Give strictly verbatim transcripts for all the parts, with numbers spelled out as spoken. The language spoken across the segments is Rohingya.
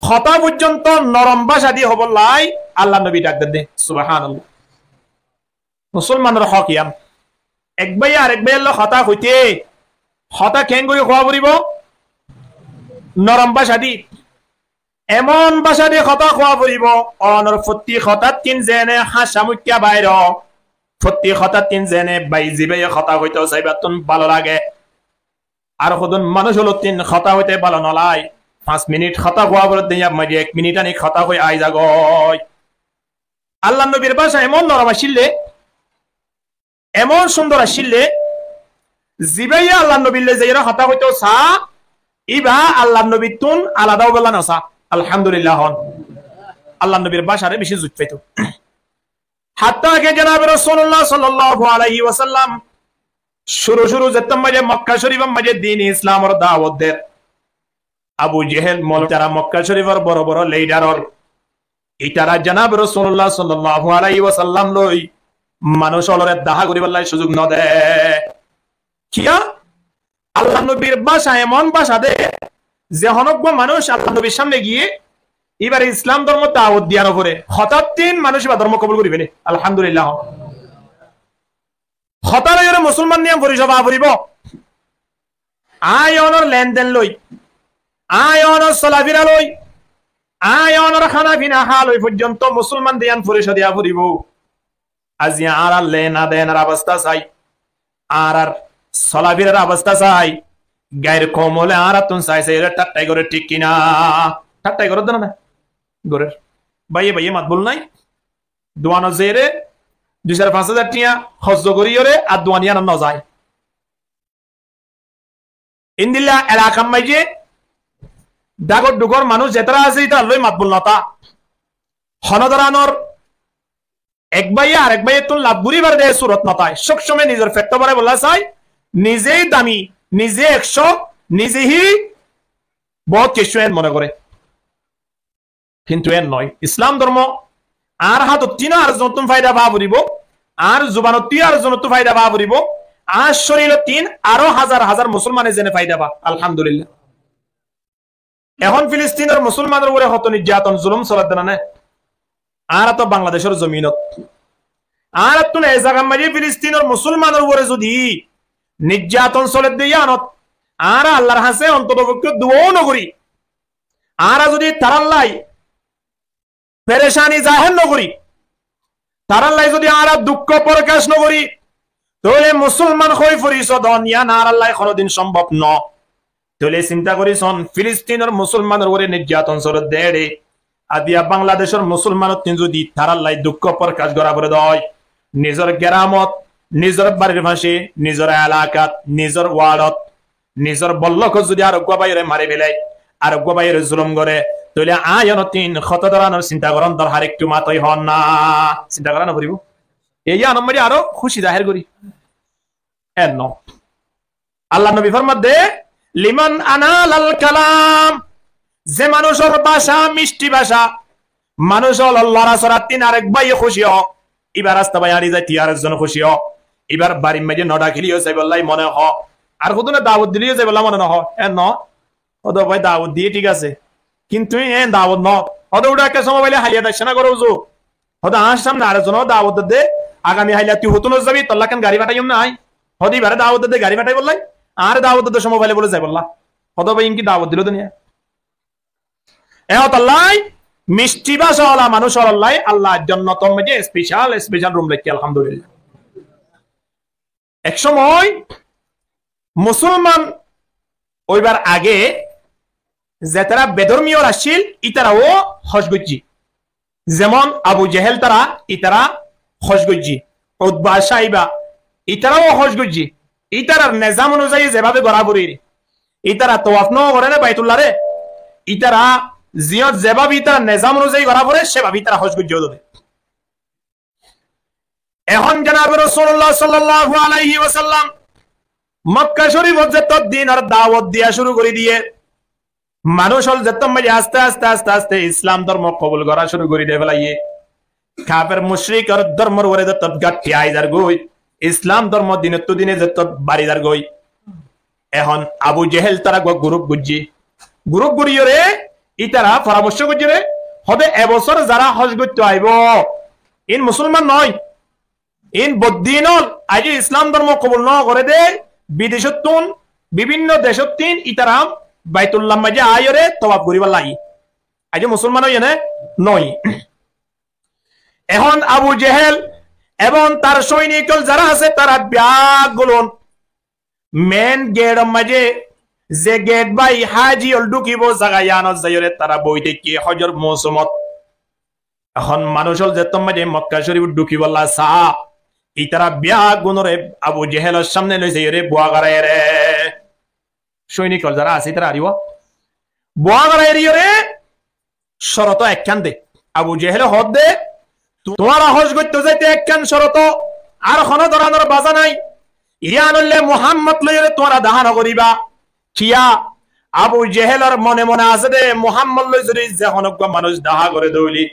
hotá foijjonto norom báca di hoibolla Allar nobi dhak der de. Subhánallah. Musolmanor hók yián. Ek báiye arek báiyor lói hotá hoité, hotá keéngori hoó foribó? Norom báca di. Emon báca di hotá hoó foribó, onor fottí hotáttin zeéne háñca muikká bair ó, fottí hotáttin zeéne bái zibáye hotá hoitóu saibattún bála lage. Ar hodún manúic ólottún hotá hoité bála nolage. Fañs minit hotá hoó foré de, yían maze ek minit aní hotá hoi aái zagói. Allar nobir báca emon norom accíl de, emon cúndor accíl de, zibáye Allar nobir lói zaiyóre hotá hoitóu saá, íba Allar nobittún alada óibolla nosá. Alhamdulillah hoón. Allar nobir bácare beci zuit faitóu. Hattá ke janabe Rosulullah sallallahu alaihi wasallam cúru cúru zettót maze Mokka Córifor maze dini Islamor dawot der, Abu Jehel, Mol-, tará Mokka Córifor boro boro lidar ól, itará janabe Rosulullah sallallahu alaihi wasallam lói manúic ólore dahá goríbolla cúzuk node. Kiyá? Allar nobir báca emon báca de, ze honó uggwá manúic Allar nobir cámne giyé íbare Islam dormo dawot diya noforé, hotáttin manúic íba dormo kobul gorí fele. Alhamdulillah. Hotá loiyóre musolman de yián foricoy fa foribó. Aññí onor lenden lói, aññí onor solafira lói, aññí onor hána fina há lói foijjonto musolman de yián foricoy diya foribó. Aijja añárar lena denar obosta sai, añárar solafirar obosta sai, gair koum ókkole añárattún sai sai óre táttai goré, thík ki na? Táttai goré de na? Gorér. Báiye báiye matbul nái. Duanot zaiyóre dui sair fañs házar tiañ horc goríyore ar duan yiánot nozai. Endilla elakar maze dhákor dhukor manúic zetará asé, ítarar lói matbul notá. Honó dóranor ek báiye arek báiyottún laf goríbar de surot notá. Sób somoi nizor fettó bórai bolla sai, nizei dami, nize ekcó, nize hí, bout kessú en mone goré. Kintu en noó. Islam dormo añár hátottún ar zonottún faida fa foribó, añár zubanottún ar zonottún faida fa foribó, añár córilottún aró házar házar musolmane zene faida fa. Alhamdulillah. Ehón Filistinor musolmanor uore hoto nijjaton zulum soler de na né? Añára to Bangladecor zominot. Añárattún e zagar maze Filistinor musolmanor uore zodi nijjaton soler de yiánot, añára Allar hañsé ontoto fokkó duwá nogorí, añára zodi tarár lói perecani zahér nogorí, tarár lói zodi añára dukko forkac nogorí, tóile musolman hoi foricoy don yián añárar lói honodin sombob noó. Tóile sinta gorí son, Filistinor musolmanor uore nijjaton soler de, aijja Bangladecor musolmanottún zodi tarár lói dukko forkac gorá foré de, nizor geramot, nizor barir fañse, nizor elakat, nizor wardot, nizor bollokot zodi ar uggwá báiyore mari félai, ar uggwá báiyore zulum goré, tóile aññí yiánottún hotá dóranor sinta gorón dorhar, ekku matoi hoón na? Sinta gorá noforibó? E yiánor maze aró kúci zahér gorí. En noó. Allar nobi formar de, "Liman analal kalam", ze manúcor báca micthi báca, manúcor lorasora ttin arek báiye kúci ó, íbar rasta bái añçi zaite arek zon kúci ó, íbar barir maze no dhakileyó zaibolla mone hoó, ar hodún dawot dileyó zaibolla mone no hoó, en noó. Hoó de bái dawot diye thík asé, kintu en dawot noó. Hoó de uçá ekká somoi faile hailla daiccá na goró uzu. Hoó de añár samne arek zone dawot der de, agami hailla tui hotún zabi, tolla ekkán gari fathaiyum na aññí. Hoó de ibare dawot der de gari fathaibólla, añáre dawot der de somoi faile bóle zaibolla. Hoó de bái, iín ki dawot dilo de niya? E hotálla micthi báca ola manúcor lói Allah jonnotor maze special, special room raikké, alhamdulillah. Ek somoi musolman óibar age zetará bedormi ókkol accíl, ítara ó hoc goijjé. Zemon Abu Jehel tará, ítara hoc goijjé. Utba, Caiba, ítara ó hoc goijjé. Ítarar nezam onuzayi zebabe gorá foré, ítara towaf no goré né Baitulláre, ítara ziyot zebabe ítarar nezam onuzayi gorá foré, sebabe ítara hoc goijjé ódde. Ehón janabe Rosulullah sallallahu alaihi wasallam Mokka Shorifot zettót dinor dawot diya cúru gorí diyé, manúcol zettót maze aste aste aste aste Islam dormo kobul gorá cúru gorí de félaiye, kafer muchrikor dormor uore zettót gatthi ai zargói, Islam dormo dinottú dine zettót bari zargói, ehón Abu Jehel tará gua guruf goijjé. Guruf goríyore Ítara foramorco goijjé de, hóde e bosór zará hój goittó aibó, ín musúlman noó. Ín boddin ól, aijjó Islam dórmo kobul nógoré dé, bidecóttun, bibinno decóttin ítara Baitullar maijjé aáiyoré towaf goríbolla aiyé. Aijjó musúlman óiye né? Noó. Ehón Abu Jehel ebong tar sóinik ól zará asé, tará beggún meén geçor maijé, ze geç bái háji ól dhúkibou zaga yíanot zaiyóre tará boi táikke hójor mousumot. Ehón manúic ól zettót maijé Mokka Córif dhúkibolla saá, ítara beggúnoré Abu Jehelor sámne loi zaiyóre bua goráiyeré. Sóinik ól zará asé ítara ariyó bua goráiyeré, corot ekkán de. Abu Jehele hoódde, tuáñra hój goittó zaite ekkán corot, ar honó dóranor bazá nái. Yían óilde Muhámmod loiyóre tuáñra dahá nogoríba. Kiyá? Abu Jehelor mone mone asé dé, Muhámmod loi zodi ze honó uggúa manúic dahá goré dé óile,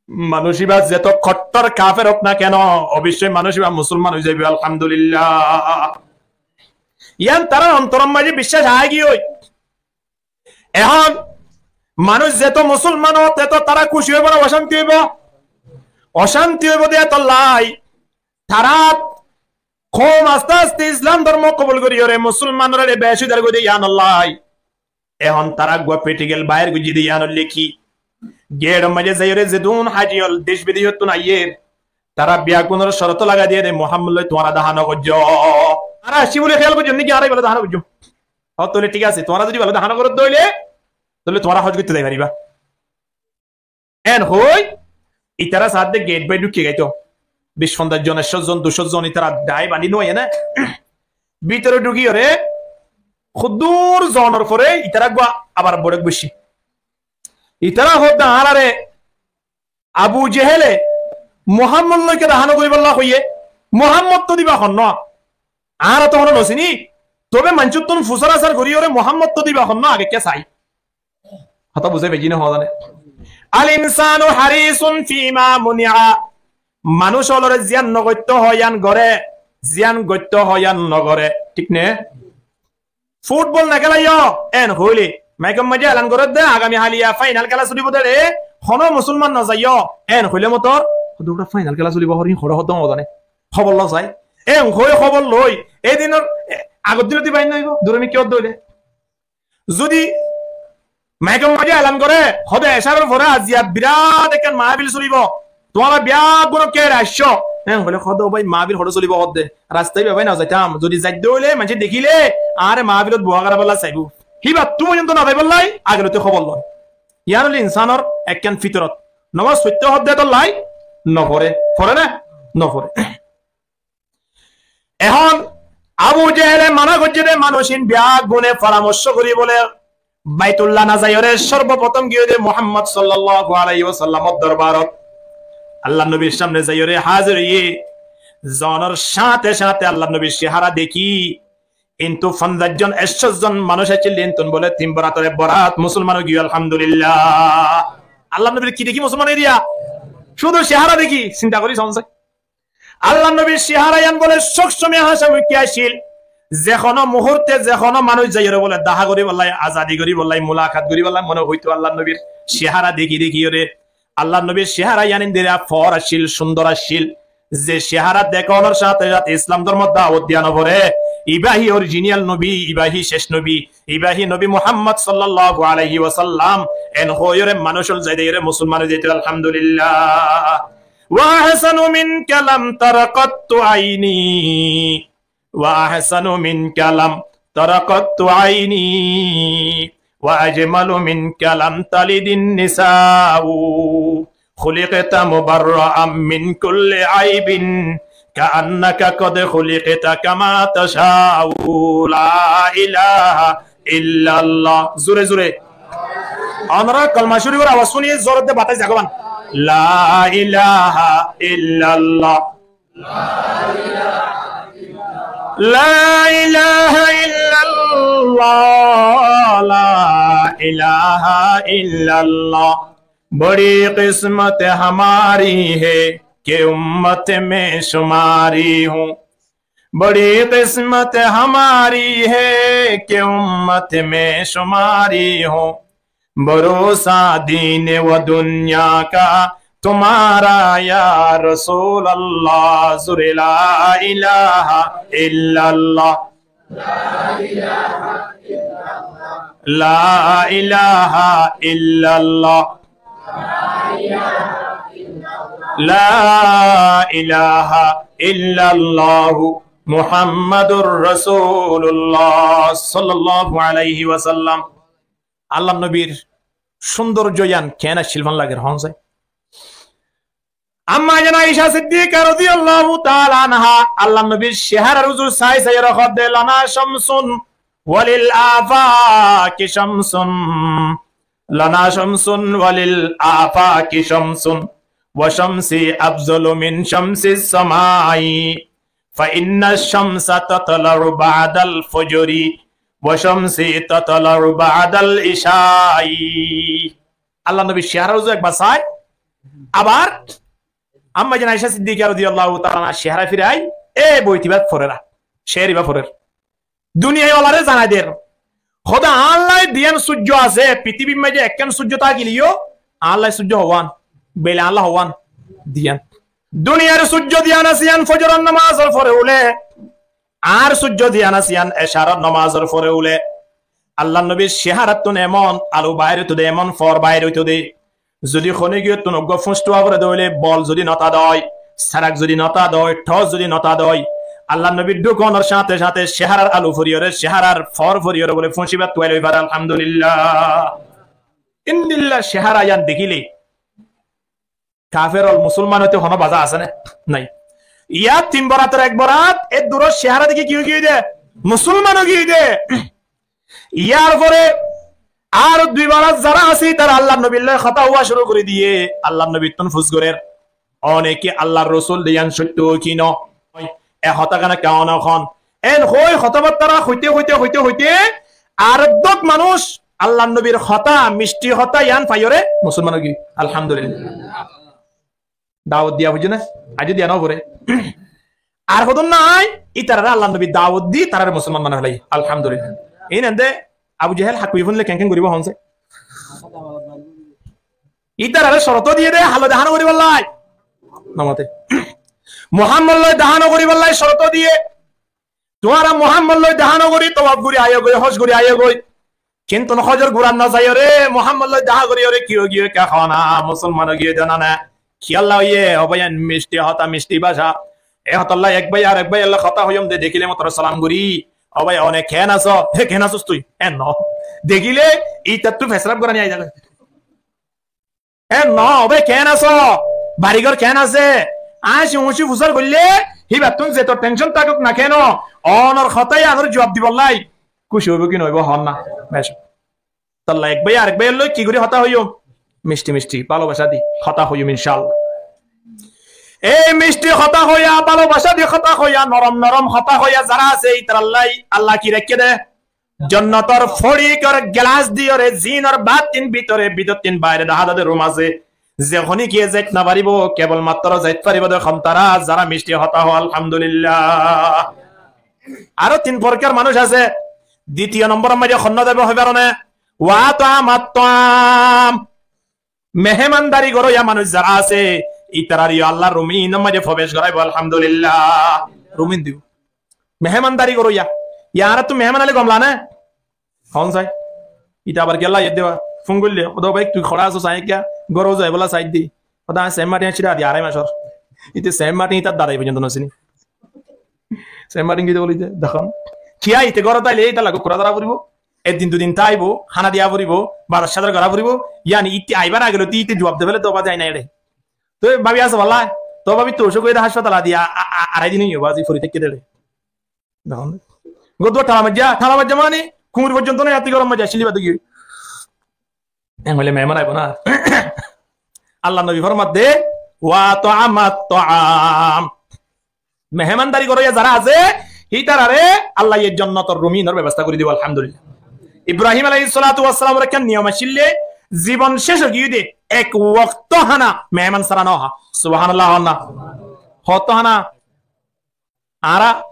manúic íba zetó kottór kafer ók na keno, oboiccí manúic íba musúlman ói zaibou, alhamdulillah. Yían tarár ontoror maijé biccác aái giyói. Ehón manúic zetó musúlman óibo, zetó tará kúci óibo ná ocánti óibo? Ocánti óibo de etollá. Tarár koum asté asté Islam dórmo kobul goríyoré musúlmanor ére becí dór goijjé yíanollá. Ehón tará uggúa petigel baáir goijjé dé yíanollá ki? Geçor maijé zaiyóre zedún háji ól dec bidecóttun aiyér, tará beggúnor corot lagai diyé dé, Muhámmod loi tuáñra dahá nogoijjó. Tará aiccé buli kéyal goijjó né ki, añára íballa dahá nogoijjó. Ó, tóile thík asé, tuáñra zodi íballa dahá nogoró dé óile, tóile tuáñra hój goittó zai faribá. Eén hoói, ítara saádde geç bái dhúki gaitó. Bic fonzaic zon, ekcó zon, ducó zon ítara daái bandi noóiye né? Bútore dhúkiyoré, hoddúr zonor fore ítara uggúa abar boiçé boiccé. Ítara hoódde añáráre Abu Jehele Muhámmod loi kiyá dahá nogoríbolla hoiyé? Muhámmod tó diba honnúa? Añára tó honó nosiní. Tóbe maincóttun fusár asár goríyoré Muhámmod tó diba honnúa age kiyá sai. Hotá buzái faijjí né hoó zane? الإنسان حريص فيما منع. Manúic ólore ziyán nogoittó hoó yían goré, ziyán goittó hoó yían nogoré. Thík né? Futbol nokélaiyó, eén hoilé. Maikor maijé elan goré dé, agami háliya fainal kéla solibó dé ré, honó musúlman nozaiyó, eén hoilé motor, hoddúr fainal kéla solibó hoór, hín horé hoddúr nozane. Hóbor loi sai. Eén hoi hóbor loi, édinor, e, agor din ot bair noóibo, duré mikká hoddúr óile. Zodi maikor maijé elan goré, hóde ecaror fore aziya birát ekkán mahfil solibó, tuáñra beggúne kiyóre aiccó? Eén hoilé hóde, ó bái, mahfil hoçé solibó hóde, rasta íba bái nozaitám, zodi zaidde óile maincé dekíle añáre mahfilot bua goráibolla saibó. Híbattú foijjonto nozaibólla age lóti hóbor loi. Yían óilde insánor ekkán fitorot. Nomás foittó hóde etollá noforé, foré né? Noforé. Ehón Abu Jehele mana goijjé dé manúic ín beggúne foramorco gorí bóle Baitulla nozaiyóre corboprotom giyói dé Muhámmod sollallahu alaihi wasallamor dorbarot. Allar nobir sámne zaiyóre házir óiye. Zonor cáñte cáñte Allar nobir cehara dekí, intú fonzaic zon, ekcó zon manúic accíl dé, intún bóle tin borator ek borat musúlman ói giyói, alhamdulillah. Allar nobir ki dekí musúlman ói diya? Cúdu cehara dekí, sinta gorí saón sai. Allar nobir cehara yían bóle sób somoi háñsamukí accíl. Ze honó muhúrte, ze honó manúic zaiyóre bóle dahá goríbolla, azadi goríbolla, mulakat goríbolla mone hoitó Allar nobir cehara dekí dekíyoré. Allar nobir cehara yían endilla foór accíl, cúndor accíl. Ze cehara dekónor cáñte cáñte Islam dórmot dawot diya noforé, ibá hí orijinal nobi, ibá hí céc nobi, ibá hí nobi Muhámmod sollallahu alaihi wasallam. Eén hoiyóre manúic ól zaiyóre musúlman ói zaitó, alhamdulillah. وأحسن منك لم تر قط عيني، وأحسن منك لم تر قط عيني، وأجمل منك لم تلد النساء، خلقت مبرأ من كل عيب، كأنك قد خلقت كما تشاء. لا إله إلا الله. Zure zure. Onora kolma cúri gorí abas fúni, zore de batai zagoban. لا إله إلا الله. لا إله إلا الله، لا إله إلا الله۔ بڑی قسمت ہماری ہے کہ امت میں شماری ہوں۔ بڑی قسمت ہماری ہے کہ امت میں شماری ہوں۔ بھروسہ دین و دنیا کا تمہارا یا رسول اللہ۔ زورے لا الہ الا اللہ۔ لا الہ الا اللہ۔ لا الہ الا اللہ محمد رسول اللہ صلی اللہ علیہ وسلم۔ Allar nobir cúndorjo yián keén accíl fán lager, hoón sai. Amma jan Aisha Siddiqa rodiyallahu taala anha, Allar nobir cehárar uzu sai sai hoódde, "لنا شمس وللآفاق شمس، لنا شمس وللآفاق شمس، وشمسي أفضل من شمس السماء، فإن الشمس تطلع بعد الفجر، وشمسي تطلع بعد العشاء." Allar nobir cehárar uzu ekbar sai, abar amma jan Aisha Siddiqa rodiyallahu taala anha cehara firai, e boit ibá forer, ceér ibá forer. Duniyai olaré zanai der. Hóde añálla diyan sujjo asé, pitibir maze ekkán sujjo tákile yó, añálla sujjo hoán, bele añálla hoán, diyan. Duniyar sujjo diyan asé yián fozoror nomazor fore ule, ar sujjo diyan asé yián ecaror nomazor fore ule. Allar nobir ceharattún emon alu bair óito de, emon foór bair óito de. Zodi honógiyottún uggúa fúñs tuwa fore de óile, bol zodi no táa de ói, sarak zodi no táa de ói, thos zodi no táa de ói, Allar nobir dhúkonor cáñte cáñte cehárar alu foriyóre, cehárar foór foriyóre bóle fúñs ibá tuwai loi fare, alhamdulillah. Endilla cehara yián dekíle kafer ól musolman óite honó baza asé né? Nai. Yar tin borator ek borat, e duror cehara dekí ki ói giyé de? Musolman ói giyé de. Yar fore ar dui borat zará asé, tará Allar nobir loi hotá hoó cúru gorí diyé, Allar nobittún fus gorér, "Óne ki Allar rosul de yián cóitto ki no?" E hotá kene keén no hoón? En hoi hotábattára hoite hoite hoite hoite ar dók manúic Allar nobir hotá, micthi hotá yián faiyóre musolman ói giyé. Alhamdulillah. Dawot diya foijjé né? Aijjó diya no fore. Ar hodún nai, ítararé Allar nobi dawot di, tararé musolman banai félaiye. Alhamdulillah. Iín ende Abu Jehel hakuye fúnile keén keén goríbo hoón sai. Ítararé corot diyé de, halla dehá no goríballai. Nomate. Muhammad loi dehá no goríballai corot diyé. Tuáñra Muhammad loi dehá no gorí, towaf gorí aiyó goi, hóc gorí aiyó goi. Kintu hocor gurat no zaiyóre, Muhammad loi dehá goríyóre, ki ói giyé, ke hó na, musolman ói giyé de na ne? Kiyólla óiye, ó bái, en micthi hotá, micthi báca. E hotálla ek bái ar ek báiyor loi hotá hoiyóm de, dekíle mottor salam gorí. Ó bái, óne keén asó? He, keén asós tui? En no. Dekíle, ítattú fesraf gorani aizagói. E no, ó bái, keén asó? Bari gór keén asé? Añci uñci fusár goillé, híbattún zeto thencon tákok na keno, ónor hotá yíanor juab dibollá kúci óibo ki no óibo, hoón na? Bec. Tolla ek bái arek báiyor loi ki gorí hotá hoiyum? Micthi micthi, bálobacá di hotá hoiyum, incáallah. Ei micthi hotá hoiyá, bálobacá di hotá hoiyá, norom norom hotá hoiyá zará asé, ítarallá Allah ki raikké dé? Jonnotor fori gor gelas diyóre, zinor báttin bútore, bútottin baire dahá zade rum asé. Ze honikiye zait no faribó, kebol mattro zait faribó de hon tará, zará micthi hotá hoó, alhamdulillah. Aró tin forkar manúic asé. Ditiyo nombor or maze hon no zaibo hoi faro né? Wa at'amat ta'am. Mehemandari goróya manúic zará asé, ítararé yó Allah rumin or maze fobec goráibo, alhamdulillah. Rumin dibo. Mehemandari goróya. Yá añárattú meheman aile gom lage né? Hon sai. Íta abar kiyólla yér dé ba? Fún goillé, "Ó de bái, tui horá asós, añí ekká górot zai bolla sai dé." Ó de añí Saint Martin círa di arai macór. Íte Saint Martin ítar darai foijjonto no sini. Saint Martin ki de bóli de, dekón. Kiyá íte górot aile ítar lage kura dara foribo. Ek din dui din táibo, hána diya foribo, bazar sazar gorá foribo. Yáni íte aibar age lóti íte juab de fele to bade aina ere. Toi bábi asé bála, to bábi to ocúk óiye de háspatala diya, a-, a-, arai din óiye bázi fori táikke de re. Dekón. Godduwa thala maijja, thala maijja mani, kuñir foijjonto no, yati gorom maijja, cili bade giyói. En hoile meheman aibo na. Allah nobi format de, "Wa at'amat ta'am." Mehemandari goróya zará asé, ítararé Allah ye jonnotor rumin or bebosta gorí dibo, alhamdulillah. Ibrahim aláihis salatu wassalam or ekkán niyom accíl de, zibon céc ói giyé de, ek wokto hána meheman sára no há. Subhanallah, hon na? Hotto hána? Añára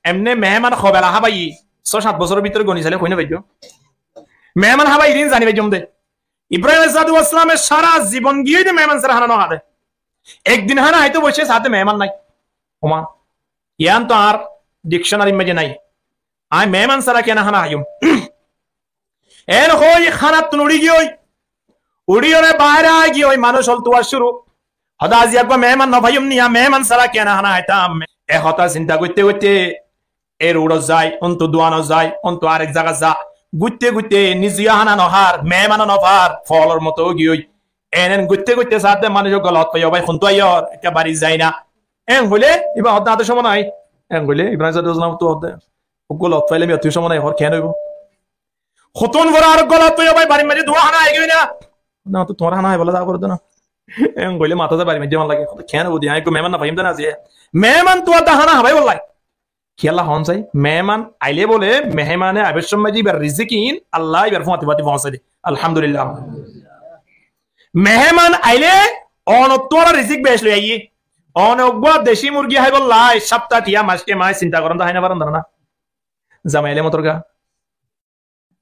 emne meheman hobela hábaiyí, só sát bosór or bútore goni saile hoi no faijjó. Meheman hábaiyí din zani faijjóm de. Ibrahim aláihis salatu wassalame sára zibon giyói de meheman sára hána no háde. Ek din hána háito boicce, sáte meheman nái. Óma, yián to añár dikcónarir maze nái. Añí meheman sára kiyá hána háiyum? En hoi hánattún uçí giyói, uçíyore baáre aigiyói, manúic ól tuwar cúru. Hoóde aijja eggúa meheman no faiyúm niya, meheman sára kiyá hána háitam? E hotá sinta goitté goitté e roçot zai, óntu duanot zai, óntu arek zagat za. Goitté goitté nize yó hána no hár, meheman ó no far, foolor moto ói giyói. En en goitté goitté sáte manúic eggúa lot faiyé, "Ó bái, hontú aiyór?" Ekká bari zai na. En hoilé, iba hoódde, "Añáttu cómot nái." En hoilé, Ibrahim salatu wassalam ottu hoódde, "Eggúa lot failám, yóttu cómot nái, hoór keén óibo?" Hotún fore ar eggúa lot faiyé, "Ó bái, barir maze duwá hána aigiyói na." "Na, to tuáñr hána háibolla za goró de na." En hoilé matá za barir maze hon lage. "Hoódde keén óibo de, añí eggúa meheman no faiyúm de na aijja." Meheman tuáñr de hána hábaibolla. Kiyólla hoón sai? Meheman ailé bóle, mehemane aibar cómot maze ibar rizik ín Allah ibar fúañti fúañti foóñsai de. Alhamdulillah. Meheman ailé, one tuáñra rizik beci loi aiyé. One eggúa deci murgi háibolla, sápta tiya, maske mac sinta goron de hái no faron de na. Zamai ailé motor ga.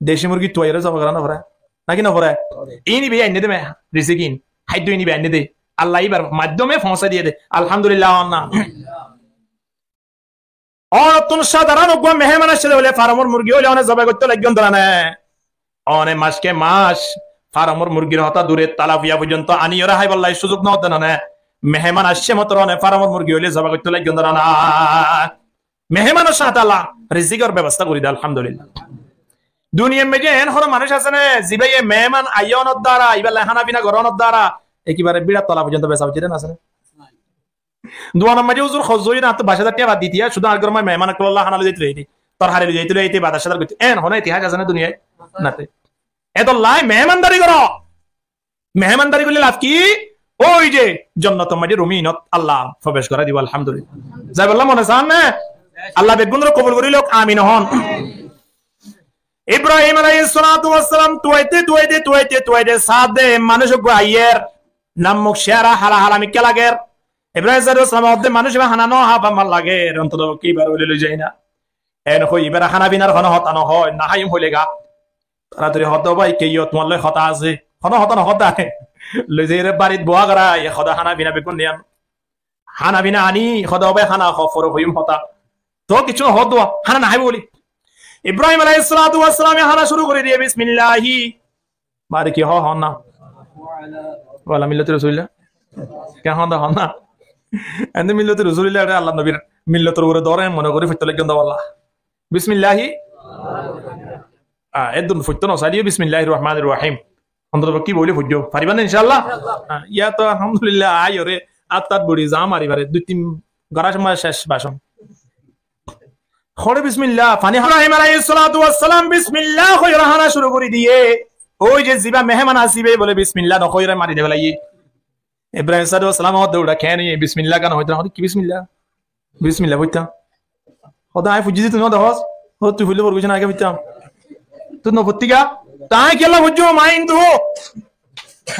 Deci murgi tuaiyóre zoba gora no fore. Naki no fore? Ín iba ainné de me, rizik ín. Háiddo ín iba ainné de. Allah ibar maiddome foóñsai diyé de. Alhamdulillah, on na? Onottún sadaron eggúa meheman aiccé de óile, faramor murgi óile one zoba goittó laiggón de na né? One maske mac faramor murgir hotá dure, talafiya foijjonto aniyóre háibolla suzuk no de na né? Meheman aiccé motor one faramor murgi óile zoba goittó laiggón de na né? Mehemanor sáte Allah rizikor bebosta gorí de, alhamdulillah. Duniyar maze en hono manúic asé né, zibaye meheman aiyé onor duara, iballa hána fina goré onor duara, ekebare birat tola foijjonto besa foijjé de na asé né? Duanor maze huzur hozzo óiye na, añáttu bac házar tiya bad dite, cúdu añár góror maze meheman ókkolor hána loi zaito loi aite, torhari loi zaito loi aite, badar sadar goitto. En hono itihas asé né duniyait? Nate. Etolla mehemandari goró. Mehemandari goille laf ki? Ói ze jonnotor maze rumin ot Allah frobec gorai dibo, alhamdulillah. Zaibolla mone san né? Allah beggúnore kobul gorí louk, amin hon. Ibrahim aláihis salatu wassalam tuaite, tuaite, tuaite, tuaite, sáde manúic eggúa aiyér, nammuk cehera hala hala mikká lager. Ibrahim aláihis salatu wassalam hoódde, manúic iba hána no há, fán fán lager, ontoto ki ibar óile loi zai na. En hoi ibare hána finar hono hotá no hoói, no háiyum hoilega. Toratori hoódde, "Ó bái, kiyó, tuáñr loi hotá asé." Hono hotá no hoódde, loi zaiyóre barit bowa gorai, hoódde hána fina beggún niyan. Hána fina ani, hoódde, "Ó bái, hána hó, fore hoiyum hotá." Toó kiccú no hoódde, hána no háibo buli. Ibrahim aláihis salatu wassalame hána cúru gorí diye, bismillahi. Mari ki hó, hó na? Wala millati Rasulillah. Ken hó na, hó na? Ende millati Rasulillah, ete Allah nobir millator uore dóre mone gorí foittó laiggón de wala. Bismillahi. Ah, edún foittó no saileyó bismillahir rahmanir rahim. Ontoto ki boli foijjó. Fariba né, inshallah? Ah, iya to alhamdulillah, aiyóre, at tat buri za mari fare, dui tin gora cómot cec bacon. Hoçé bismillah, fani há. Ibrahim aláihis salatu wassalam bismillah hoiyóre hána cúru gorí diye. Ói ze ziba meheman asé, íbaye bóle bismillah no hoiyóre mari de félaiye. Ibrahim salatu wassalam hoódde, "Uçá keén óiye, bismillah keén hoitó?" Hoódde, "Ki bismillah? Bismillah foittám." Hoódde, "Añí foijjí de, tui no dehós?" Hoódde, "Tui foille forgóis na, añí ken foittám? Tui no foittí ga? Te añí kiyólla foijjum, añí Hindu."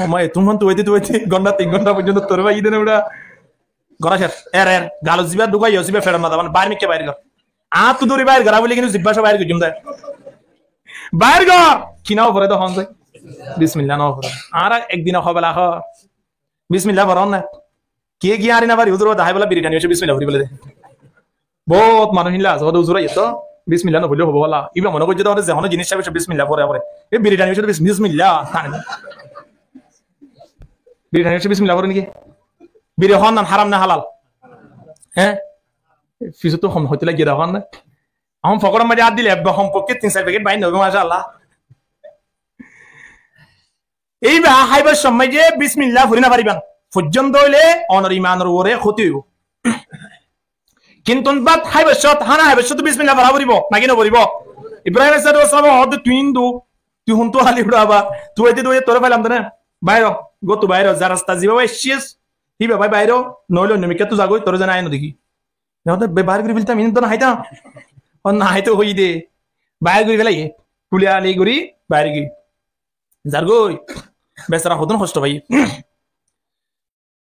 Ó ma, etún fán tuaite tuaite gonta tin gonta foijjonto toré faiyí de na uçá. Gora cér, er, er, galot ziba dhukai, ziba feçot no zaba, bair mikká bair gor. Añáttu dóri bair gora buli kintu zibba só bair goijjum de. Bair gor, ki no fore de hon de? Bismillah no fore. Añára ek din hobela hó. Bismillah foron na. Kiyé kiyé ari no fari, huzur, ó dahái bolla biri tani óiye, bismillah fori bole de. Bout manúic hilla asé, hode huzur aiyé to, bismillah no foille hobo bolla. Iba mone goijjé de, hode ze hono jinis saibo, bismillah fore, fore. E biri tani óiye, bis-, bismillah. Biri tani óiye, bismillah fore niki? Biri hon nan haram na halal? Hé? Fisottú hon hoité laiggé de hon na? Ehón fokoror maze át dile ebbe hom pokke tin sair pekét bair no óibo, mashallah. Eiba háibar somot ze bismillah fori no fariban, foijjonto óile onor imanor uore hóti óibo. Kintu bát háibar cót, hána háibar cót bismillah fora foribo, naki no foribo? Ibrahim aláihis salatu wassalam hoódde, "Tui Hindu, tui hontú ali uçá ba, tuaite tuaite toré failam de na. Bair ó, góttu bair ó, za rasta ziba bai aiccís, híba bai bair ó, noóile oinno mikká ttu zagói, toré zene añí no dekí." Hoódde, "Be-, bair gorí félaitam, iín to no háitam." Ó no háito hoiyé de, bair gorí félaiye, kuli ali gorí bair gorí zargói. Besara hodún hocto faiye.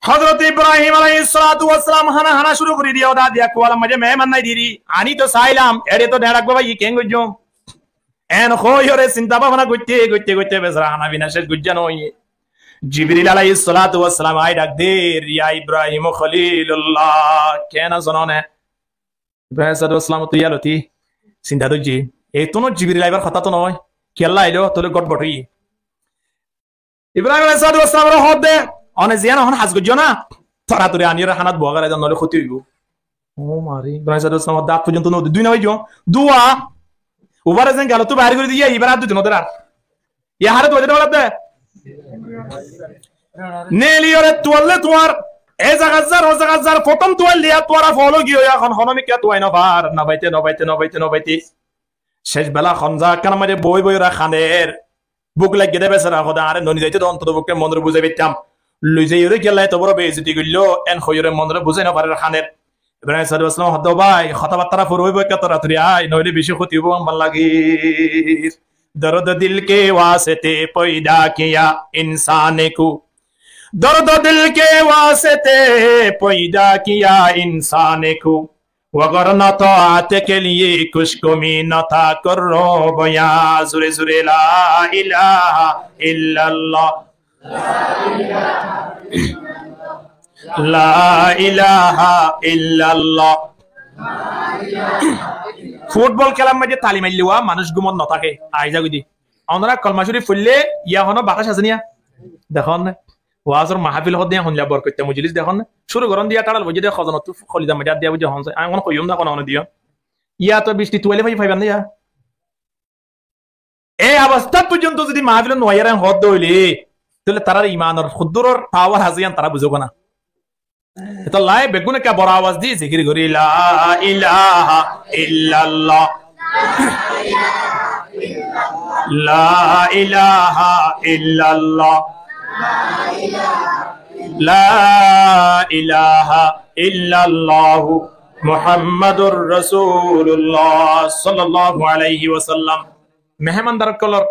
Hozrot Ibrahim aláihis salatu wassalam hána hána cúru gorí diye, ó dadi, ek kualar maze meheman nai diri, ani to sailam, ere to derak baba, iye ken goijjó? En hoói ore sinta báfana goitté, goitté, goitté besara hána fina céc goijjé noóiye. Jibril aláihis salátu wassalam aái dhak der, "Ya Ibrahim Kholilullah, keén asó né?" Ibrahim aláihis salátu wassalam ottu yáloti sinta dóijje. Eittunó Jibril aibar hotá to noói. Kiyólla ailó, tóile gotbot óiye. Ibrahim aláihis salátu wassalam ore hoódde, "One ziyán ehón has goijjó na, toratori aníyore hánat boói gorai do, noóile hóti óibo." Ó mari, Ibrahim aláihis salátu wassalam hoódde, "Át foijjonto no de, dui no faijjó, dua." Ubare zeén galottú bair gorí diye, ibare át duite no der ar. Yá hare tuwail de, tuwail de. Neeliyore tuwaille tuwar, e zagat zar, o zagat zar, fottóm tuwail diya tuwar, folo giyói, ehón hono mikká tuwai no far, no faite, no faite, no faite, no faite. Céc bela hon zaga ekkánor maze boói boói ore haner. Buk laiggé de besara, hoóde añáre no nizaitóu de, ontoto fokke monore buzai faittám. Loi zaiyóre kiyólla eto boro beizzuti goilló, en hoiyóre monore buzai no farer haner. Ibrahim aláihis salátu wassalam hoódde, "Ó bái, hotábattára fore óibo, ekka toratori ai, noóile beci hóti óibo, ambar lagir." درد دل کے واسطے پیدا کیا انسان کو، درد دل کے واسطے پیدا کیا انسان کو، وگرنہ طاعت کے لیے کچھ کمی نہ تھا کرو بیاں۔ زورے زورے لا الہ الا اللہ۔ La ilaha illallah. Futbol kélar maze tali maille uá manúic gúmot no táke. Aijja goi de. Onora kolma córif foille yá hono batáic asé né yá? Dekón né? Waazor mahafil hoódde yá honilla borkoitta mojlis dekón né? Cúru gorón de yá thaçal foijjé de, hozonottu holizar maze át diya foijjé hon sai. Añí hono hoiyum de hono hono diyón. Yá to bisti tuwaile fai faiban de yá. E obostá foijjonto zodi mahfilot no aiyér en hoódde óile, tóile tarár imanor hoddúror pawar asé yián tará buzók ná. Etolla beggúne ekká boro abas di zikir gorí, la ilaha illallah, la ilaha illallah, la ilaha illallah, Muhammadur Rasulullah sallallahu alaihi wasallam. Mehemandar ókkolor,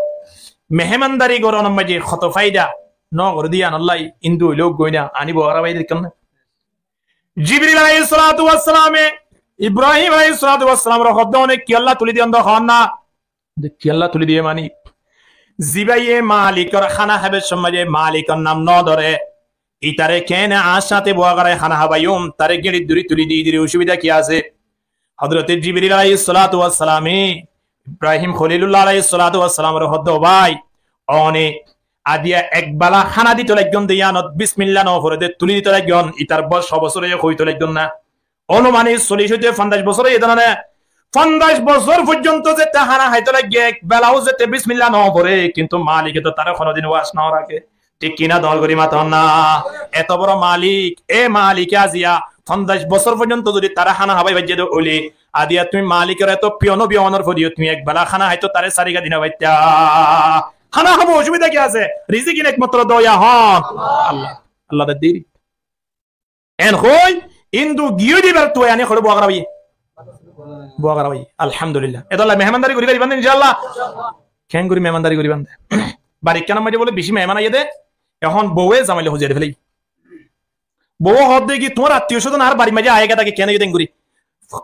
mehemandari gorónor maze hoto faida no goré de yíanolla, hintu óile uggúa na, aní bogara bái de dekón né. Jibril aláihis salátu wassalame Ibrahim aláihis salátu wassalamore hoódde, "One kiyólla tuli diyón de hoón na?" De kiyólla tuli diye mani? Zibáye malikor hána háibar somot maze malikor nam no dóre, ítare keéne añár sáñte bogara hána hábaiyum, tare gíñçir dóri tuli di, ídire ocubida ki asé? Hozorote Jibril aláihis salátu wassalame Ibrahim Kholilullah aláihis salátu wassalamore hoódde, "Ó bái, one adiya ek bela hána dito laiggón de yíanot bismillah no fore de tuli dito laiggón, ítar boyos só bosór óiye hoito laiggón na? Onumani sollic óite fonzaic bosór óiye de no né? Fonzaic bosór foijjonto zette hána háito laigge, ek bela ó zette bismillah no fore, kintu malike to tare honodin waz no rake." Thík ki na? Dóñr gorí maton na. Eto boro malik, e malike aziya fonzaic bosór foijjonto zodi tare hána hábai faijje de óile, adiya tuñí malikor eto piyo no biyo onor foriyo tuñí ek bela hána háito tare sáriga di no faittá. Hána hábo ocubida ki asé? Rizik in ekmatro doya hon Allah. Allah de diri. En hoói, hintu giyói de íbar tuwai aní hoçé bogara bái. Bogara bái. Alhamdulillah. Etolla mehemandari gorí faribán de incállah? Keéngorí mehemandari goríban de? Bari ekkánor maze bóle beci meheman aiyé de, ehón bouwe zamaile hoziyari félaiye. Bouwe hoódde ki, "Tuáñr attiyo sózon añár barir maze aiyé gé táke, keén óiye de engori?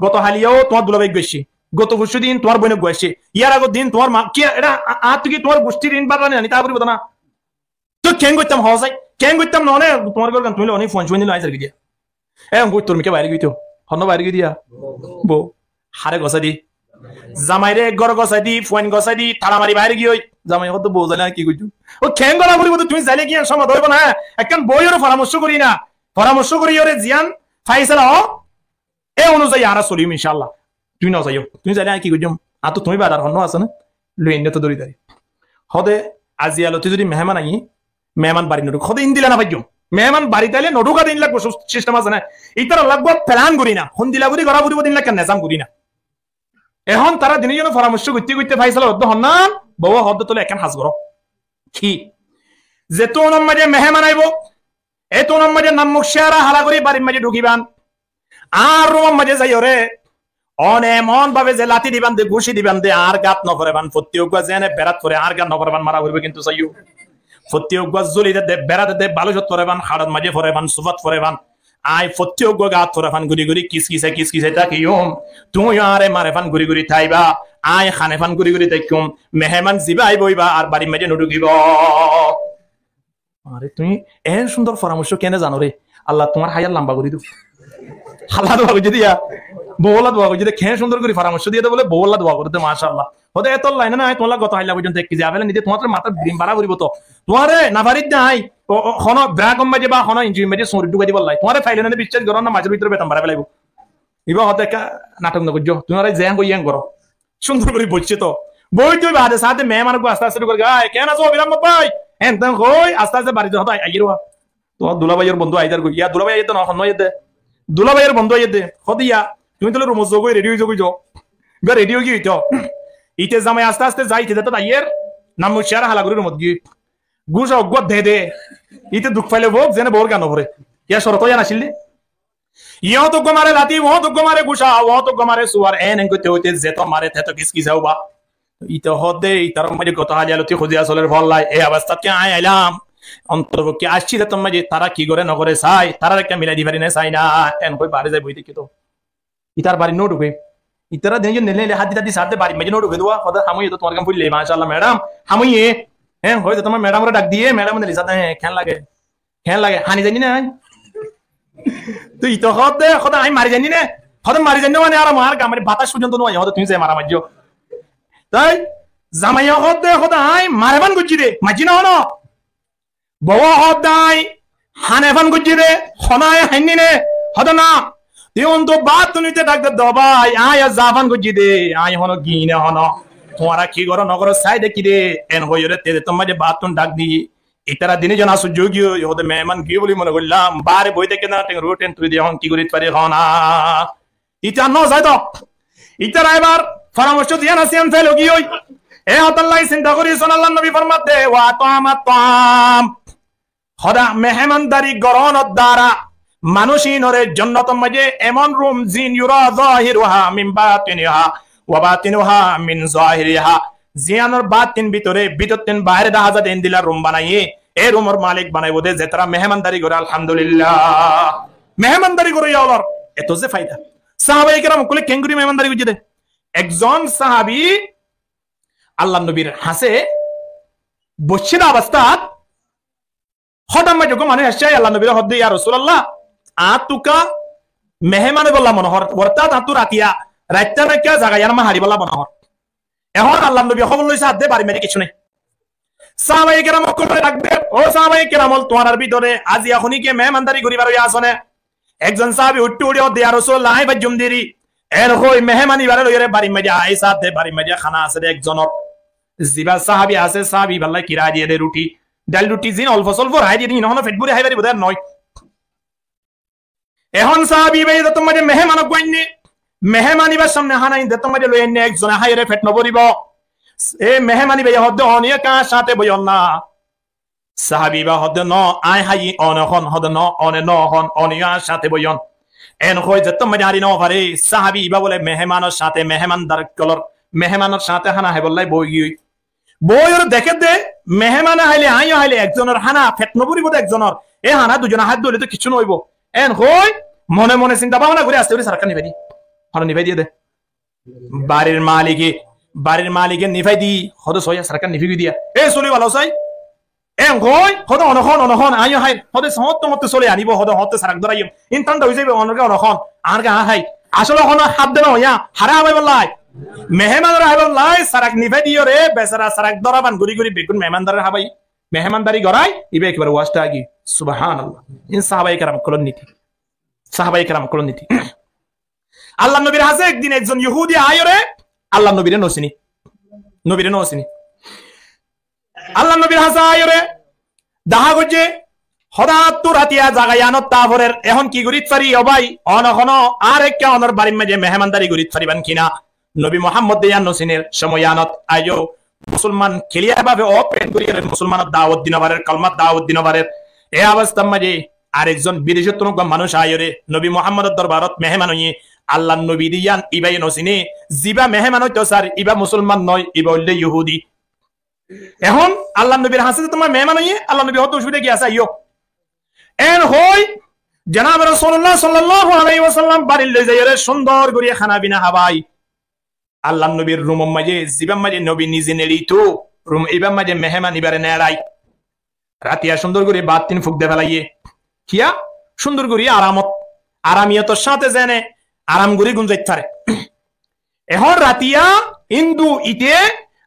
Goto hailla ó tuáñr dulabái eggúa aiccé, goto foiccu din tuáñr boin eggúa aiccé, yar agor din tuáñr ma, ki eçé a-, añáttu ki tuáñr gucthír in bára nizani táa foribó de na?" Toi keén goittám hoó sai? Keén goittám noó né? Tuáñr górgan tuñí loi oné fuain suain loi aññí zargói diya. E, goittor mikká bair giyói to. Honnúa bair giyói diya? Bou. Haré gosái di? Zamairé gór gosái di, fuain gosái di, tara mari bair giyói. Zamai hoódde bou zaile aññí ki goijjum? Ó keén gora foribó de, tuñí zaile ki en somot óibo na? Ekkán boiyóre foramorcó gorí na. Foramorcó goríyore ziyán faisala ó, e onuzayi añára soliyum incállah. Tuñí nozaiyó. Tuñí zaile aññí ki goijjum? Añáttu tuñí bade ar honnúa asé né? Loi ainné to dóri dari. Hóde aziya lóti zodi meheman aiyé, meheman bari nodhuk. Hóde indila nofaijjum. Meheman bari taile nodhuk de indila sistem asé né? Ítara laggúa pelan gorí na. Hondila gorí gora foribó de indila ekkan nezam gorí na. Ehón tara dinoijone foramorcó goitté goitté faisala goittó honnán, bouwe hoódde tóile ekkán ham goró. Ki? Ze tónor maze meheman aibó, e tónor maze nammuk céra hala gorí barir maze dhukiban. Añár rumor maze zaiyóre, one emon bábe ze lati diban de, guci diban de, añár gat noforeban, fottí uggúa zene berat fore, añár gat noforeban, mara foribó kintu saiyó. Fottí uggúa zuli de, berat de, balucot foreban, haçot maze foreban, sufat foreban. Aññí fottí uggúa gat foreban guri guri, kiskisai, kiskisai tákiyum. Tuñí añáre mareban guri guri táiba. Aññí hane fán gorí gorí táikkúm, meheman zibá aibó íba ar barir maze no dhukibó. Aré, tuñí eén cúndor foramorcó kene zano ré? Allah tuáñr háyat lamba gorí dóuk. Allah dua goijjé de yá. Bouwalla dua goijjé de, keén cúndor gorí foramorcó diyé de bóle, bouwalla dua goijjé de, macállah. Hóde etólla aññí tuáñlla goto hailla foijjonto ek kezi afel aní de, tuáñr matár brim bara foribó to. Tuáñre no farir de aññí, o, o, honó brak or maze ba honó inji or maze suri dhukai dibolla. Tuáñre faile no de biccác goró na, macór bútore beton barai felaibó. Ibá hóde ekká nathok no goijjó. Tuáñra zeén hoiyó eén goró. Cúndor gorí boiccé to. Boite baade sáte meheman uggúa aste aste dhukor goi, "Ai, keén asó Obir Ahmod bái?" Eén teén hoi aste aste barite hóde aiyér wá. Tuáñr dulabáiyor bondú aidar goi. Yá dulabái aiyér de no, honnúa aiyér de? Dulabáiyor bondú aiyér de. Hóde yá, tuñí tóile rumot zogói, redi ói zogói zo. Ibá redi ói giyói to. Ite zamai aste aste zai, ite zetót aiyér, nam muccáre hala gorí rumot giyói. Gúca uggúa de de. Ite duk faile bouk, zene bour gano foré. Yá corot yá nacíl de. Yót uggúa mare lati, uót uggúa mare gúca, uót uggúa mare suar, en en goitte goitte zeto mare teto kiskisa uba. Ite hoódde, itar maze goto hali aloti hozi asoler follai, e abastát ki aññí ailam? Ontor fokke aiccí zeto maze tara ki gore no gore sai, tarar ekka milai di fari ne sai na, en hoi bare zai boi dekki to. Itar bari no dhuke. Itara dine nele nele hadi hadi sarde bari maze no dhuke duwa, hoda hamuye to tomar gam fulle, macállah, madam, hamuye. En hoi zeto maze madam ore dhak diye, madam neli sade, "Keén lage?" Keén lage? Hani zainni né aññí? Tui ito hoódde, hoódde aññí mari zainni né? Hoódde mari zainni mane ar añár gamari batas foijjonto no aiyé, hoódde tui ze mara maijjó. Toi zamaiye hoódde, hoódde aññí mare fán goijjí de, maijjí no hono? Bouwe hoódde aññí hane fán goijjí de, hono aññí hainni né? Hoódde na. Tui untu bát tun ite dhak de, do bái, aññí ar za fán goijjí de, aññí hono gine hono. Tuáñra ki goró no goró sai dekí de, en hoiyóre te de tuáñr maze bát tun dhak di. Itara dini zon asujjo giyói, hoódde meheman giyói buli mone goillám, bare boi táikke na, teng ruwa teng tuli diya hon, ki gorit fari hon na. Ita no zai to. Itara ebar foramorco diyan asé, iyan fel giyói. E hotálla sinta gori son, Allar nobi formadde, "Wa at'ama at'am." Hoda mehemandari goronor dara manúic inore jonnotor maze emon rum zin yura zahiruha min batiniha wa batinuha min zahiriha. Ziyanor batin bútore, bútottu baire deháza de endilla rum banaiye, e rumor malik banaibo de, zetara mehemandari gore, alhamdulillah. Mehemandari gore yá olor eto ze faida. Sahabaye keram ókkole keéngori mehemandari goijjé de? Ekzon sahabi Allar nobir hañse boiccé de abastát, Hodat maze uggwá manúic aiccé, Allar nobire hoódde, "Ya Rasulallah, añár tuka meheman óibolla mone hoór, ortát añáttu ratiya, raitta naikka zaga iyan ammá haçibolla mone hoór." Ehón Allar nobi hóbor loisé, adde bari mari kessú nai. Sahabaye keram ókkole dhak der, "Ó sahabaye keram ól, tuáñrar bútore aziya honíkiye mehemandari goríbar óiye asó né?" Ekzon sahabi uiththí uçí hoódde, "Ya Rasulallah, aññí faijjum deri." En hoi meheman ibáre loiyóre barir maze aái, sáde barir maze hána asé de ekzonor. Zibá sahabi asé, sahabi ibálla ki raái diyé de ruthi, dhail ruthi zin olfo solfo raái diyé de, hín honó fet búri hái faribó de ar noó. Ehón sahabi ibáye zettót maze meheman uggwá ainné, meheman ibár samne hána iín zettót maze loi ainné, ekzone háiyore fet no bóribo. E meheman ibáye hoódde, "One ekka añár sáñte boiyón na." Sahabi ibá hoódde, "No, aññí háiyi, one hon." Hoódde, "No, one no hon, one yó añár sáñte boiyón." En hoi zettót maze hári no fare, sahabi ibá bóle mehemanor sáñte mehemandar ókkolor, mehemanor sáñte hána háibolla boi giyói. Boiyóre deké de, mehemane háile, aññí yó háile, ekzonor hána fet no bóribo de ekzonor. E hána duizone háit dóile to kessú no óibo. En hoi mone mone sinta bábona gorí aste gorí sarakkán nifai diyé. Hone nifai diyé de? Barir malike, barir malike nifai di, hoódde, "Sóiya, sarakkán nifai goi diya. E sóli bála sai." En hoi, hoódde, "One hon, one hon, aññí yó háir." Hoódde, "Hoñttu hoñttu sóli anibo?" Hoódde, "Hoñttu sarak dóraiyum. Hín thánda ói zaibo, onorge one hon, añárge aññí hái." Asóle hono hát de no, yá, hare hábaibolla? Mehemanore hábaibolla, sarak nifai diyóre, besara sarak dóra ban gorí gorí beggún mehemandarore hábai, mehemandari gorái, ibá ekebare wasta agi. Subhanallah. Iín sahabaye keram ókkolor niti. Sahabaye keram ókkolor niti. Allar nobir hañse ekdin ekzon Yohudi aáiyore Allar nobire no siné. Nobire no siné. Allar nobir hañse aáiyore dahá goijjé, hoda añáttu ratiya zaga iyanot táa forer, ehón ki gorít fari, ó bái, one hono añár ekká onor barir maze mehemandari gorít fariban kina? Nobi Muhammodde iyan no sinér, somoi iyanot aijjó musolman kiliyar bafe open gorí musolmanor dawot di no farer, kolmat dawot di no farer. E abastar maze arek zon bidecottún uggwá manúic aiyóre nobi Muhammodor dorbarot meheman óiye. Allar nobi de iyan ibáye no siné. Zibá meheman óito sar, ibá musolman no, ibá óilde Yohudi. Ehón Allar nobir hañse de tuáñra meheman óiye, Allar nobi hoódde, "Ocubida ki asé, aiyó." En hoi, janabe Rosulullah sallallahu alaihi wasallam barit loi zaiyóre cúndor gorí hána fina hábai. Allar nobir rumor maze, zibar maze nobi nize neçito, rum ibar maze meheman ibare neçai. Ratiya cúndor gori baattin fuk de felaiyé. Kiyá? Cúndor gori aramot. Aramiyotor sáñte zene aram gori gúmzait fare. Ehón ratiya indu ite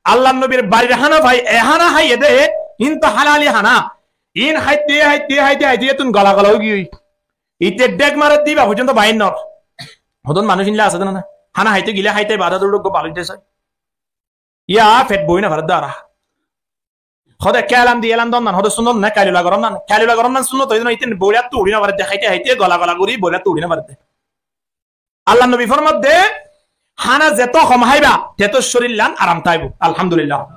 Allar nobir barir hána fai, e hána háiye de, intu halali hána. In háite, háite, háite, háite, ettún gola gola ói giyói. Ite dhek marer de iba foijjonto bair nor. Hodún manúic inle asé de na? Hána háite gile háite baade dóri uggwá balói de sai. Yá, fet boi no fare de ara. Hode ekká elan di, elan don nan, hode sunnot na, kailula goron nan. Kailula goron nan sunnot, oi zone ite boiyattú uri no fare de, háite háite gola gola gori boiyattú uri no fare de. Allar nobi formar de, hána zeto hom háiba, teto córillan aram táibo. Alhamdulillah.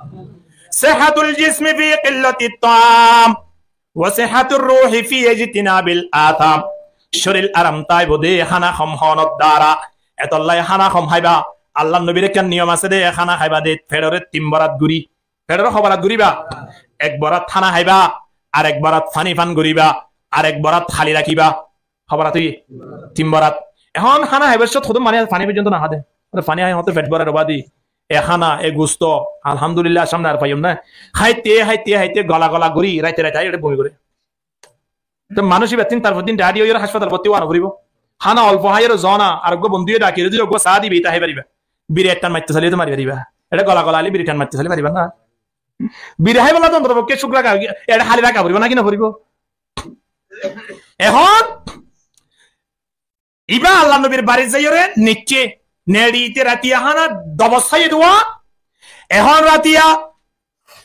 Sihhatul jismi fi qillatit taam, wa sihhatur ruhi fi ijtinabil atham. Córil aram táibo de hána hom hónor dara. Etollai hána hom háiba. Allar nobir ekkán niyom asé de, hána háiba de, feçore tin borat gori. Feçore ho borat goriba? Ek borat hána háiba, ar ek borat faní fan goriba, ar ek borat háli rakiba. Ho borat óiye? Tin borat. Ehón hána háibar cót hodún mani faní foijjonto no há de. Ar faní hái hoóñte fet bore roba di. E hána, e gusto, alhamdulillah, samne ar faiyum na. Háite, háite, háite, gola gola gori, raite raite hái ete bumi gore. Te manúic ibattún tarfottin dhadi óiyore háspatale botti ówa no foribo. Hána olfo háiyore zona, ar uggwá bondúye dhakiyore zodi uggwá saá dibe, ite hái fariba. Biri ek than maitto saile to mari fariba. Ete gola gola óile biri than maitto saile fariba na. Biri háibolla to ontoto fokke cúk raka, ete háli raka foribo naki no foribo? Ehón iba Allar nobir barit zaiyore neicce, neçi ite ratiya hána dobos háiye de. Ehón ratiya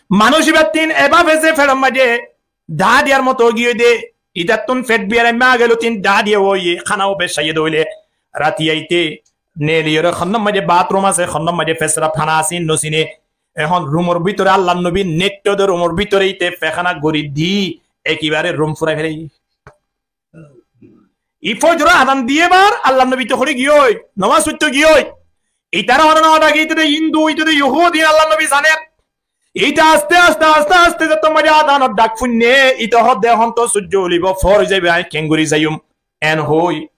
manúic ibattún ebabe ze feçor maze dha diyar moto ói giyói de, itattún fet biyar aimma agelu tin dha diya óiye, hána ó bec háiye de óile, ratiya ite neeliyore honnor maze bathroom asé, honnor maze fesraf hána asé, no sine. Ehón rumor bútore Allar nobi neitto de rumor bútore ite fekhána gori di, ekebare rum furai felaiye. I fojoror azan diye bar Allar nobi to hori giyói, nomaz foitto giyói. Itare hone no dake, ite de Hindu, ite de Yohudi, Allar nobi zaner. Ite aste aste, aste aste zetto maze azanor dhak funne, ite hoó de ehón to sujjo ulibo, for ói zaibo, añí kengori zaiyum. En hoi,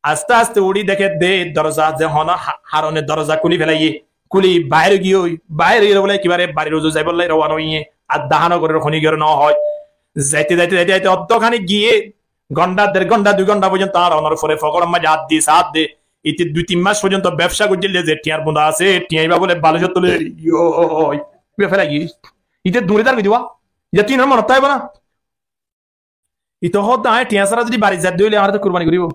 aste aste uri deke de doroza, ze hono ha-, harone doroza kuli felaiye, kuli baire giyói, baire giyói bole ekebare barir uzu zaibolla rowana óiye, ar dahano gorer honi giyói no hoi. Zaite, zaite, zaite, zaite, oddokani giye, gonda, der gonda, dui gonda foijjonto ar onor fore fokor maze at di, sat de, ite dui tin mas foijjonto bebsa goijjel de, ze tiyañr bunda asé, tiyañ iba bole balicor tole, yoi, iba felai giye. Ite duri dar goi diba, ite tin monot taibo na. Ite hoó de, añí tiyañ sára zodi bari zai de óile añáre to kurbani goribo.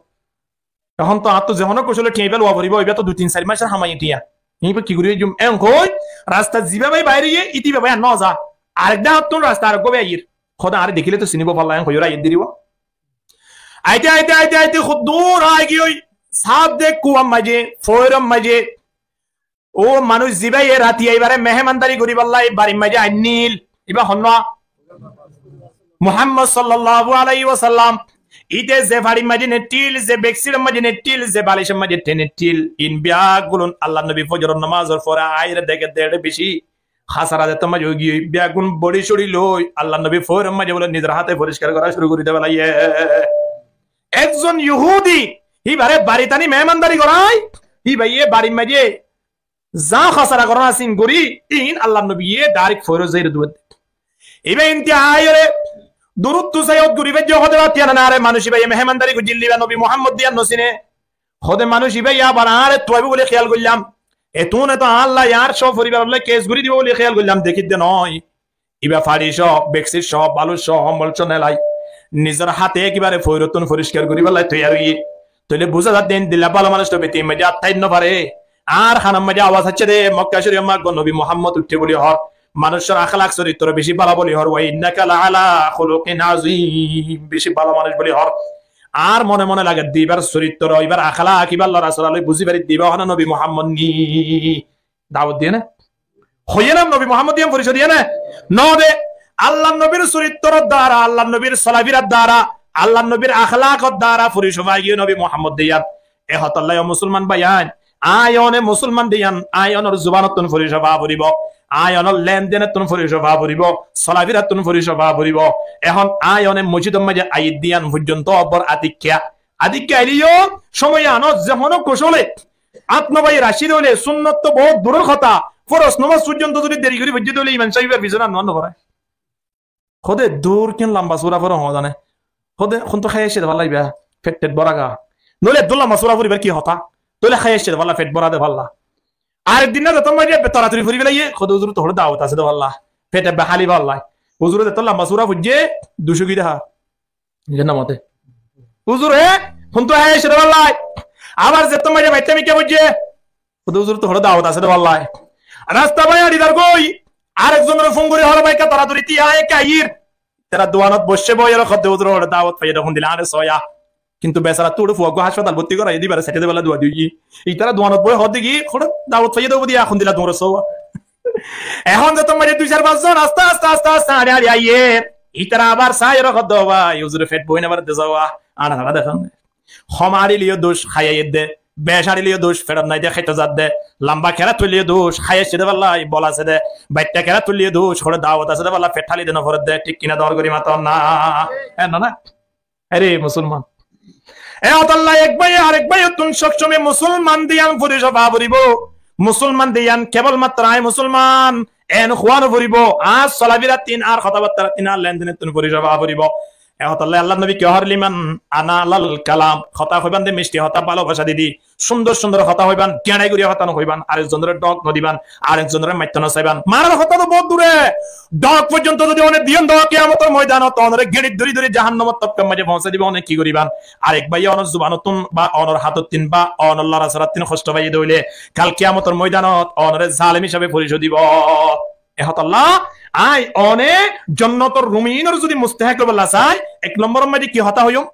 Ehón to añáttu ze hono koucole tiyañ iba lowa foribo, iba to dui tin sair masor hamaiye tiyañ. Iba ki gori jum? En hoi, rasta ziba bai baire giye, ite iba bai ar no za. Arek dá hattun rasta arek go bai ayer. Hoó de añáre dekile to sinibo, falla en hoiyore ayer diribo. Aite, aite, aite, aite, huddur ai giyói, saf de kuwar maze, foirar maze, ó manúic zibaye ratiya ibare mehemandari goribolla barir maze ainnil, iba hon? Muhammad sallallahu alaihi wasallam. Ite ze farir maze neittil, ze beksiror maze neittil, ze balicor maze te neittil, in beggún Allar nobi fojoror nomazor fore aiyore deke de ete beci hasara zetto maze ói giyói, beggún bori sori loi Allar nobi foirar maze bole nizor hate foriskar gora curu gori de felaiye. Ekzon Yohudi, ibare barit ani mehemandari gorai, ibaye barir maze za hasara goron asé in gori, in Allar nobiye dairek foirot zaire duwar de. Iba inte aiyore durut tu sayot gori fajje, hoó de ba tiyañ nare, manúic ibaye mehemandari goijjel de, iba nobi Muhammad diyan no sine. Hoó de manúic ibaye abar añáre tuaibo buli heyal goillam. Etún eto añálla añár só foribarolla kes gori dibo buli heyal goillam, dekir de no. Iba fari só, beksir só, baluc só, hombol só nelai nizor hate ekebare foirottun foriskar goribolla toiyar óiye. Toile buza zar de endilla bála manúic to fittir maze ar tái no fare. Ar hanor maze awaz aiccé de, Mokka Corif maze nobi Muhammad uiththé buli hoór. Manúicor akhlak corittoro beci bála buli hoór, "Wa innaka la ala khuluqin azim", beci bála manúic buli hoór. Ar mone mone lager de ibar corittoro, ibar akhlak, ibar lora sora loi buzi farir de iba hono nobi Muhammad ni. Dawot diye né? Hoiye né nobi Muhammad diyan forico diye né? No de. Allar nobir corittoror dara, Allar nobir solafirar dara, Allar nobir akhlakor dara forico fa giyói nobi Muhammad diyan. E hotálla ó musolman báiyain, añí one musolman diyan, añí onor zubanottún forico fa foribo, añí onor lendenottún forico fa foribo, solafirattún forico fa foribo. Ehón añí one mosjidor maze aiyér diyan foijjonto bor adikka. Adikka aile yó somoi anot ze hono koucole Át no báiye raci de óile sunnot to bout duror hotá, foros nomaz foijjonto zodi deri gorí foijje de óile imam sáb ibar fisone ar nomaz no forai. Hóde dur ken lamba sura fore hoó zane. Hóde hontú hái aiccé de falla iba, fet tet bóra ga. Noóile eddúr lamba sura foribar ki hotá? Tóile hái aiccé de falla, fet bóra de falla. Arek din na zettó maze toratori fori félaiye, hóde huzur to hoçé dawot asé de falla. Fet ebbe háli falla. Huzure zettó lamba sura foijje, ducó ki deha. Iyan na mate. Huzur he, hontú hái aiccé de falla. Abar zettó maze baitta mikká foijje, hóde huzur to hoçé dawot asé de falla. Rasta bái añçi zar goi, arek zonore fon gorí hoó bái ekka toratori tiya añí ekka aiyír. Tará duanot boiccé boi ar hódde huzur hoçé dawot faiyé de hondilla añáre sóya. Kintu besara tu hoçé fua gua haspatal botti goráiye de ibare saite de falla dua diye. Itará duanot boi hoó de ki hoçé dawot faiyé de óibo de ya hondilla tuáñre sóya. Ehón zettó maze dui sair fañs zon aste aste aste aste añçi añçi aiyé. Itará abar sai ar hódde bái huzure fet boi no fare de sóya. Añça añça dekón. Hom añçileyó duc, hái aiyé de. Bec añçileyó duc, feçot nai de, háito zar de. Lamba kerat tuilleyó duc, hái aiccé de falla, bol asé de. Baitta kerat tuilleyó duc, hoçé dawot asé de falla, fet háli de no fore de. Thík ki na, dor gorí mato na. Hé, no na. Aré musolman. E hotálla ek báiye arek báiyottún sob somoi musolman de iyan forisoy fa foribo. Musolman de iyan kebol matro añí musolman en huá no foribo. Añár solafirattín, añár hotábattárattún, añár lendenottún forisoy fa foribo. E hotálla Allar nobi ki hoór, liman analal kalam, hotá hoiban de micthi hotá, bálobaca di di, cúndor cúndor hotá hoiban, geñçai gorí hotá no hoiban, arek zonore dhok no diban, arek zonore maitto no saiban. Marar hotá to bout dure, dhok foijjonto zodi one diyon de kiyamotor moidanot, onore geñçit dóri dóri jahannamor topkar maze foóñsai dibo, one ki goriban? Arek báiye onor zubanottún ba onor hátottún ba onor lorasarattún hosto faiyé de óile, kal kiyamotor moidanot onore zalem hísabe forisoy dibo. E hotálla, añí one jonnotor ruminor zodi mustahek óibolla sai, ek lomboror maze ki hotá hoiyum?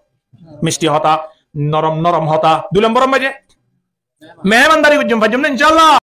Micthi hotá, norom norom hotá. Dui lomboror maze mehmandari goijjum, faijjum na, inshaAllah.